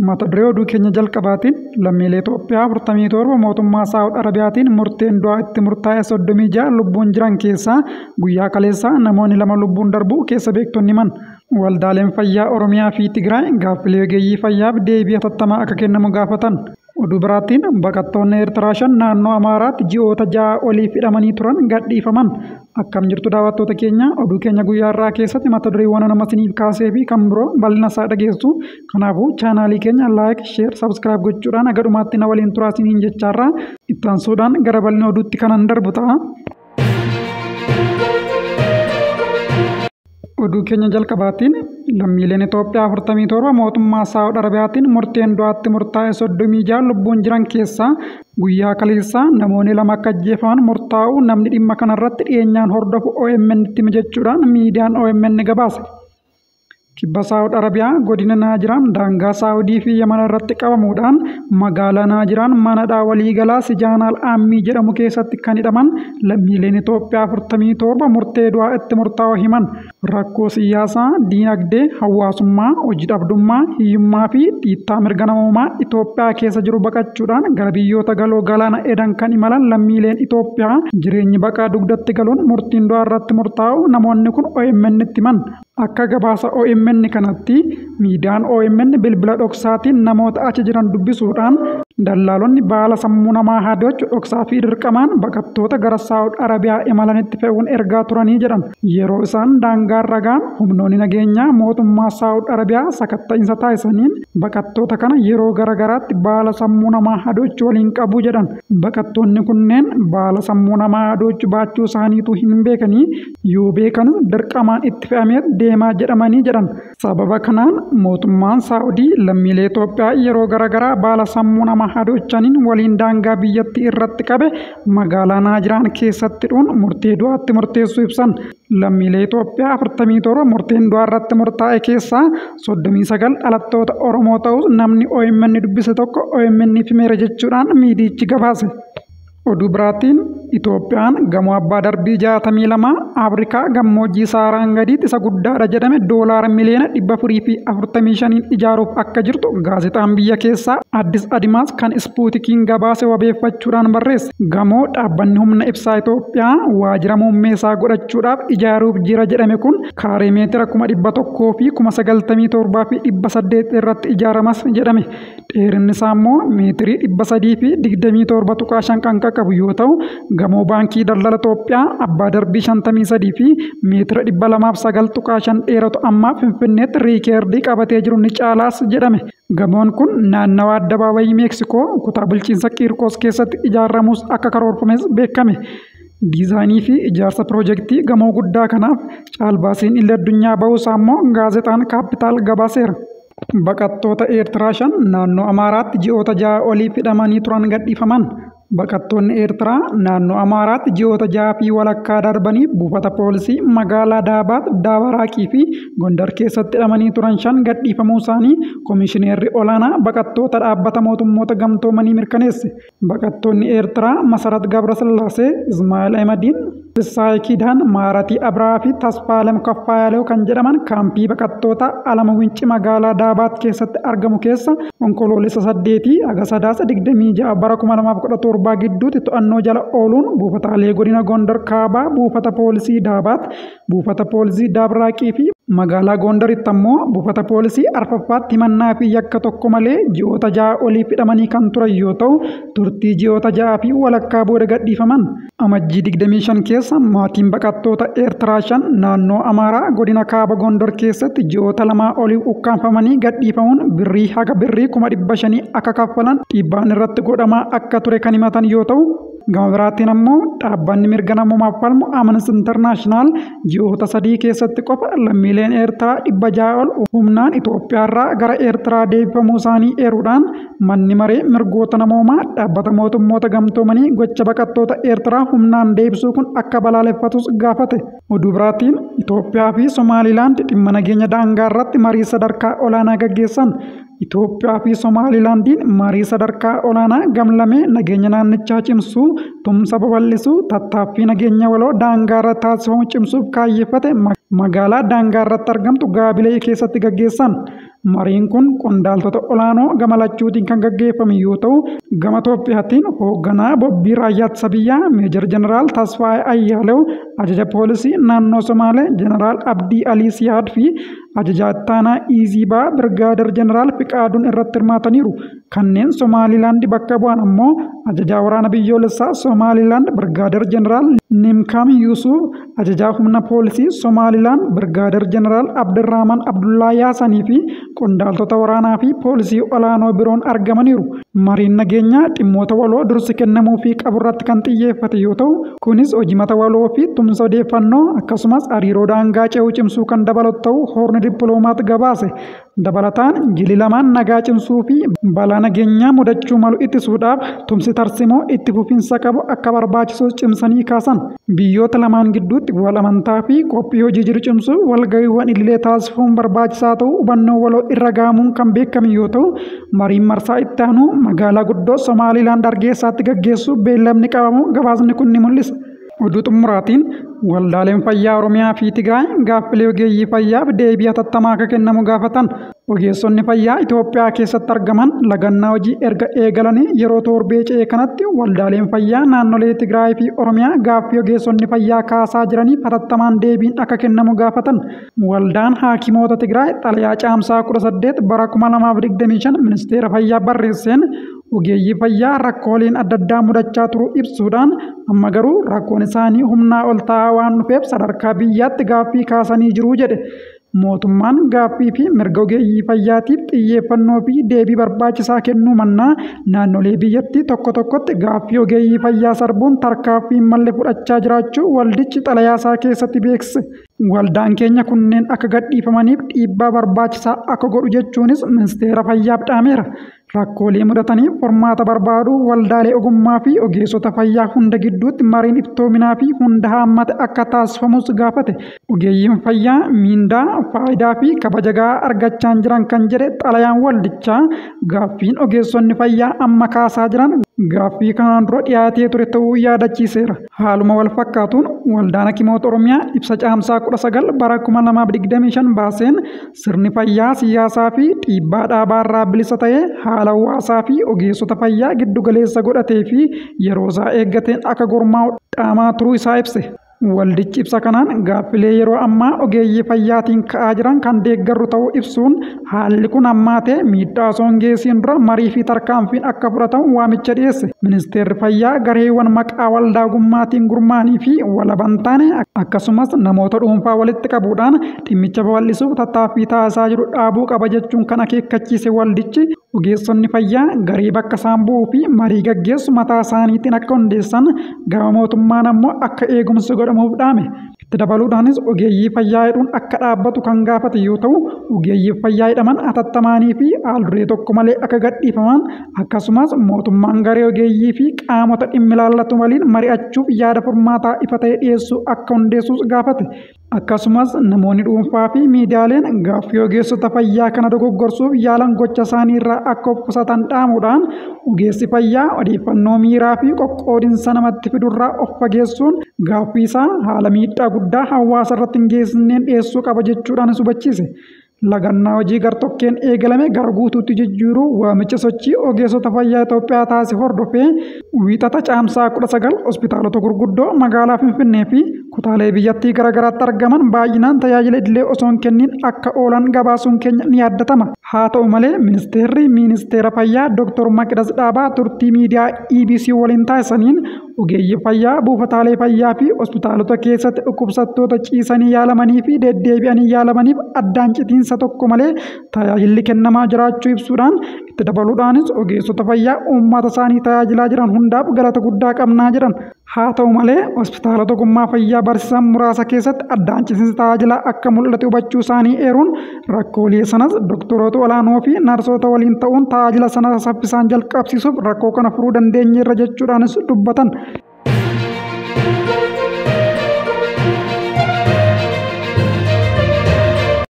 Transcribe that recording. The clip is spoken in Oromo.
Mata duree oduu keenya jalqabaatiin lammiilee Itoophiyaa 47 mootummaa Saa'ud Arabiyaatiin murteen du'aa itti murtaa'e 36 lubbuun jiran keessaa guyyaa kaleessaa namoonni 2 lubbuun darbuu keessa beektonni himan. Waldaaleen fayyaa Oromiyaa fi Tigraay gaaffilee ogeeyyii fayyaaf deebii hatattamaa akka kennamu gaafatan. Oduu biraatiin baqattoonni Eertiraa 5 naannoo Amaaraatti ji'oota 6 oliif hidhamanii turan gadhiifaman. Akkam jirtu daawwattoota keenya, oduu keenya guyyaa irraa keessatti mata dureewwan nama isiniif kaasee fi kan biroo bal'ina isaa dhageessu. Kanaafuu chaanaalii keenya like, share, subscribe gochuudhaan haga dhumaatti na waliin turaa isiniin jechaarraa itti aansuudhaan gara bal'ina oduutti kanan darbu ta'a. Oduu keenya jalqabaatiin lammiileen Itoophiyaa 47 mootummaa Saa'ud Arabiyaatiin murteen du'aatti murtaa'e 36 lubbuun jiran keessaa guyyaa kaleessaa namoonni 2 akka ajjeefaman murtaa'uu namni dhimma kanarratti dhiyeenyaan hordofu OMN itti mijachuudhaan miidiyaan OMN gabaase. Kibba Saa'ud Arabiyaa godina Naajiraan daangaa Saa'udii fi Yaman irratti qabamuudhaan magaalaa Naajiraan manadhaa waliigalaa Sijaanaal Aammii jedhamu keessatti kan hidhaman lammiileen Itoophiyaa 47 murtee du'aa itti murtaa'u himan. Rakkoo siyaasaa, diinagdee, hawaasummaa, hojii dhabdummaa, hiyyummaa fi dhiittaa mirga namoomaa Itoophiyaa keessa jiru baqachuudhaan gara biyyoota galoo galaana Edan kan imalan lammiileen Itoophiyaa jireenyi baqaa dugdatti galuun murtiin du'aa irratti murtaa'u namoonni kun OMN itti himan. Akka gabaasa OMN kanatti miidiyaan OMN bilbila dhoksaatiin namoota achi jiran dubbisuudhaan dallaalonni baala sammuu namaa haadachuu dhoksaa fi dirqamaan baqattoota gara Saa'ud Arabiyaa imalanitti fe'uun ergaa turanii jedhan. Yeroo isaan daangaa ragaan humnoonni nageenyaa mootummaa Saa'ud Arabiyaa sakatta'iinsa taasisaniin baqattoota kana yeroo garagaraatti baala sammuu namaa haadachuu waliin qabu jedhan. Baqattoonni kunneen baala sammuu namaa haadachuu baachuu isaaniitu hin beekanii yoo beekanis dirqamaan itti fe'amee deemaa jedhamanii jedhan. Sababa kanaan mootummaan Saa'udii lammiilee Itoophiyaa yeroo garagaraa baala sammuu namaa hadochaniin waliin daangaa biyyattii irratti qabe magaalaa Naajiraan keessatti dhuun murtee du'aatti murteessuu ibsan. Lammiilee Itoophiyaa 47 murteen du'aa irratti murtaa'e keessaa 39 dhalattoota Oromoo ta'us namni OMN dubbise tokko OMN himeera jechuudhaan miidiyichi gabaase. Oduu biraatiin Itoophiyaan gamoo abbaa darbii 62 Afrikaa gammoojjii Saaraan gadiitti isa guddaadha jedhame doolaara miliyoona 445 ijaaruuf akka jirtu gaazexaan biyya keessaa Addis Adimaas kan Ispuutikiin gabaase wabeeffachuudhaan barreesse. Gamoo dhaabbanni humna ibsaa Itoophiyaa waajjira muummee isaa godhachuudhaaf ijaaruuf jira jedhame kun kaaree meetira 197,800 irratti ijaaramas jedhame. Dheerinni isaa immoo meetirii 327.5 kan qaqqabu yoo ta'u gamoo baankii daldala Itoophiyaa abbaa darbii 53 fi meetira 209.5 dheeratu ammaa Finfinneetti riikeerdii qabatee jiru ni caalaas jedhame. Gamoon kun naannawa addabaabayii Meeksikoo kutaa bulchiinsa Qiirqoos keessatti ijaaramus akka karoorfames beekame. Diizaayinii fi ijaarsa piroojeektii gamoo guddaa kanaaf caalbaasiin illee addunyaa bahuusaa immoo gaazexaan Kaapitaal gabaaseera. Baqattoota Eertiraa 5 naannoo Amaaraatti ji'oota 6 oliif hidhamanii turan gadhiifaman. Baqattoonni Eertiraa naannoo Amaaraatti ji'oota 6 fi walakkaa darbanii buufata poolisii magaalaa Daabaat, Daabaraaqii fi Gondar keessatti hidhamanii turan 5 gadhiifamuu isaanii Komishineerri olaanaa baqattoota dhaabbata mootummoota gamtoomanii mirkaneesse. Baqattoonni Eertiraa Masarat Gabrasillaasee, Ismaa'eel Ahmadiin, Fissaayii Kidaan, Maaratii Abrahaa fi Tasfaalem Kaffaayaalew kan jedhaman kaampii baqattoota Alama Winci magaalaa Daabaat keessatti argamu keessa onkoloolessa 8 haga sadaasa 26 bara 2017 gidduutti to'annoo jala ooluun buufataalee godina Gondar Kaabaa, buufata poolisii Daabaat, buufata poolisii Daabraaqii fi magaalaa Gondaritti ammoo buufata poolisii Arfaffaatti himannaa fi yakka tokko malee ji'oota 6 oliif hidhamanii kan turan yoo ta'u turtii ji'oota 6 fi walakkaa booda gadhiifaman. Amajjii 25 keessa maatiin baqattoota Eertiraa 5 naannoo Amaaraa godina Kaaba Gondar keessatti ji'oota 2 oliif ukkaanfamanii gadhiifamuun birrii haga birrii 500,000 akka kaffalan dhiibbaan irratti godhamaa akka ture kan himatan yoo ta'u gama biraatiin ammoo dhaabbanni mirga namoomaaf falmu Amnesty International ji'oota 3 keessatti qofa lammiileen Eertiraa 600 ol humnaan Itoophiyaarraa gara Eertiraa deebifamuu isaanii eeruudhaan manni maree mirgoota namoomaa dhaabbata mootummoota gamtoomanii gocha baqattoota Eertiraa humnaan deebisuu kun akka balaaleffatus gaafate. Oduu biraatiin Itoophiyaa fi Somaalilaand dhimma nageenya daangaa irratti marii sadarkaa olaanaa gaggeessan. Itoophiyaa fi Somaalilaandiin marii sadarkaa olaanaa gamlamee nageenya naannichaa cimsuu, tumsa babal'isuu, tattaaffii nageenya waloo daangaa irratti taasifamu cimsuuf kaayyeffate magaalaa daangaa irratti argamtu Gaabilee keessatti gaggeessan. Mariin kun qondaaltota olaanoo gama lachuutiin kan gaggeeffame yoo ta'u, gama Itoophiyaatiin hoogganaa bobbii raayyaa ittisa biyyaa Meejar Jeneraal Tasfaayee Ayyaalew, ajaja poolisii naannoo Somaalee Jeneraal Abdii Alii Siyaad fi ajajaa ittaanaa Iizibaa Birgaader Jeneraal Fiqaaduun irratti hirmaataniiru. Kanneen Somaalilaand bakka bu'an ammoo ajajaa waraana biyyoolessaa Somaalilaand Birgaader Jeneraal Nimkaam Yuusuf, ajajaa humna poolisii Somaalilaand Birgaader Jeneraal Abdirrahman Abdullaa Yaasanii fi qondaaltota waraanaa fi poolisii olaanoo biroon argamaniiru. Mariin nageenyaa dhimmoota waloo dursi kennamuufii qaburratti kan xiyyeeffate yoo ta'u, kunis hojimata waloo fi tumsa odeeffannoo akkasumas hariiroo daangaa ce'uu cimsuu kan dabalatu ta'uu Horni Dippiloomaat gabaase. Dabalataan jilli lamaan nagaa cimsuu fi balaa nageenyaa mudachuu malu ittisuudhaaf tumsi tarsimoo itti fufinsa qabu akka barbaachisu cimsanii kaasan. Biyyoota lamaan gidduutti wal amantaa fi qophii hojii jiru cimsuu walga'iiwwan idilee taasifamuun barbaachisaa ta'uu hubannoo waloo irra gahamuun kan beekame yoo ta'u, mariin marsaa itti aanu magaalaa guddoo Somaalilaand Hargeysaatti gaggeessuuf beellamni qabamu gabaasni kun ni mul'isa. Oduu xumuraatiin waldaaleen fayyaa Oromiyaa fi Tigraay gaaffilee ogeeyyii fayyaaf deebii hatattamaa akka kennamu gaafatan. Ogeessonni fayyaa Itoophiyaa keessatti argaman lagannaa hojii erga eegalanii yeroo torbee ce'e kanatti waldaaleen fayyaa naannolee Tigraay fi Oromiyaa gaaffii ogeessonni fayyaa kaasaa jiraniif hatattamaan deebiin akka kennamu gaafatan. Waldaan haakimoota Tigraay xalayaa caamsaa 18 bara 2025 ministeera fayyaa barreesseen ogeeyyii fayyaa rakkooleen adda addaa mudachaa turuu ibsuudhaan amma garuu rakkoon isaanii humnaa ol ta'aa waan dhufeef sadarkaa biyyaatti gaaffii kaasanii jiru jedhe. Mootummaan gaaffii fi mirga ogeeyyii fayyaatiif xiyyeeffannoo fi deebii barbaachisaa kennuu mannaa naannolee biyyattii tokko tokkotti gaaffii ogeeyyii fayyaa sarbuun tarkaanfii malle fudhachaa jiraachuu waldichi xalayaasaa keessatti beeksise. Waldaan keenya kunneen akka gadhiifamaniif dhiibbaa barbaachisaa akka godhu jechuunis ministeera fayyaaf dhaameera. Rakkoolee mudataniif furmaata barbaadu waldaalee ogummaa fi ogeessota fayyaa hunda gidduutti mariin iftoominaa fi hunda haammate akka taasifamus gaafate. Ogeeyyiin fayyaa miindaa, faayidaa fi kabaja gahaa argachaa hin jiran kan jedhe xalayaan waldichaa gaaffiin ogeessonni fayyaa amma kaasaa jiran gaaffii kanaan dura dhiyaatee ture ta'uu yaadachiiseera. Haaluma wal fakkaatuun waldaan Hakimoota Oromiyaa ibsa caamsaa 19 bara 2025 baaseen sirni fayyaa siyaasaa fi dhiibbaa dhaabaarraa bilisa ta'ee haala hawaasaa fi ogeessota fayyaa giddu galeessa godhatee fi yeroo isaa eeggateen akka gurmaa'u dhaamaa turuu isaa ibse. Waldichi ibsa kanaan gaaffilee yeroo ammaa ogeeyyii fayyaatiin ka'aa jiran kan deeggarru ta'uu ibsuun haalli kun hammaatee miidhaa osoo hin geessiin dura marii fi tarkaanfiin akka fudhatamu waamicha dhiyeesse. Ministeerri fayyaa gareewwan maqaa waldaa ogummaatiin gurmaa'anii fi walaban taane akkasumas namoota dhuunfaa walitti qabuudhaan dhimmicha babal'isuuf tattaaffii taasisaa jiru dhaabuu qaba jechuun kan akeekkachiise waldichi ogeessonni fayyaa garee bakka isaan bu'uu fi marii gaggeessu mataa isaaniitiin akka hundeessan gama mootummaan ammoo akka eegumsa godhamuuf dhaame. Itti dabaluudhaanis ogeeyyii fayyaa hidhuun akka dhaabbatu kan gaafate yoo ta'u, ogeeyyii fayyaa hidhaman hatattamaanii fi haal-duree tokko malee akka gadhiifaman akkasumas mootummaan garee ogeeyyii fi qaamota dhimmi ilaallatu waliin mari'achuuf yaada furmaataa ifa ta'e dhiyeessuu akka hundeessus gaafate. Akkasumas namoonni dhuunfaa fi miidiyaaleen gaaffii ogeessota fayyaa kana dogoggorsuuf yaalan gocha isaanii irraa akka of qusatan dhaamuudhaan ogeessi fayyaa odeeffannoo miiraa fi qoqqoodinsa namatti fidurraa of fageessuun gaaffii isaa haala miidhaa guddaa hawaasa irratti hin geessisneen dhiyeessuu qaba jechuudhaanis hubachiise. Lagannaa hojii gartokkeen eegalame gara guutuutti jijjiiruu waamicha sochii ogeessota fayyaa Itoophiyaa taasise hordofee wiixata caamsaa 19 hospitaalota gurguddoo magaalaa Finfinnee fi kutaalee biyyattii garaagaraatti argaman baay'inaan tajaajila idilee osoo hin kennin akka oolan gabaasuun keenya ni yaaddatama. Haa ta'u malee ministeerri ministeera fayyaa Dr. Maqidas Dhaabaa turtii miidiyaa EBC waliin taasisaniin ogeeyyii fayyaa buufataalee fayyaa fi hospitaalota keessatti dhukkubsattoota ciisanii yaalamanii fi deddeebi'anii yaalamaniif addaan citiinsa tokko malee tajaajilli kennamaa jiraachuu ibsuudhaan itti dabaluudhaanis ogeessota fayyaa uummata isaanii tajaajilaa jiran hundaaf galata guddaa qabnaa jedhan. Haa ta'u malee hospitaalota ogummaa fayyaa barsiisan muraasa keessatti addaan citiinsi tajaajilaa akka mul'ate hubachuu isaanii eeruun rakkoolee sanas doktoroota olaanoo fi narsoota waliin ta'uun tajaajila sana saffisaan jalqabsiisuuf rakkoo kana furuu dandeenyeerra jechuudhaanis dubbatan.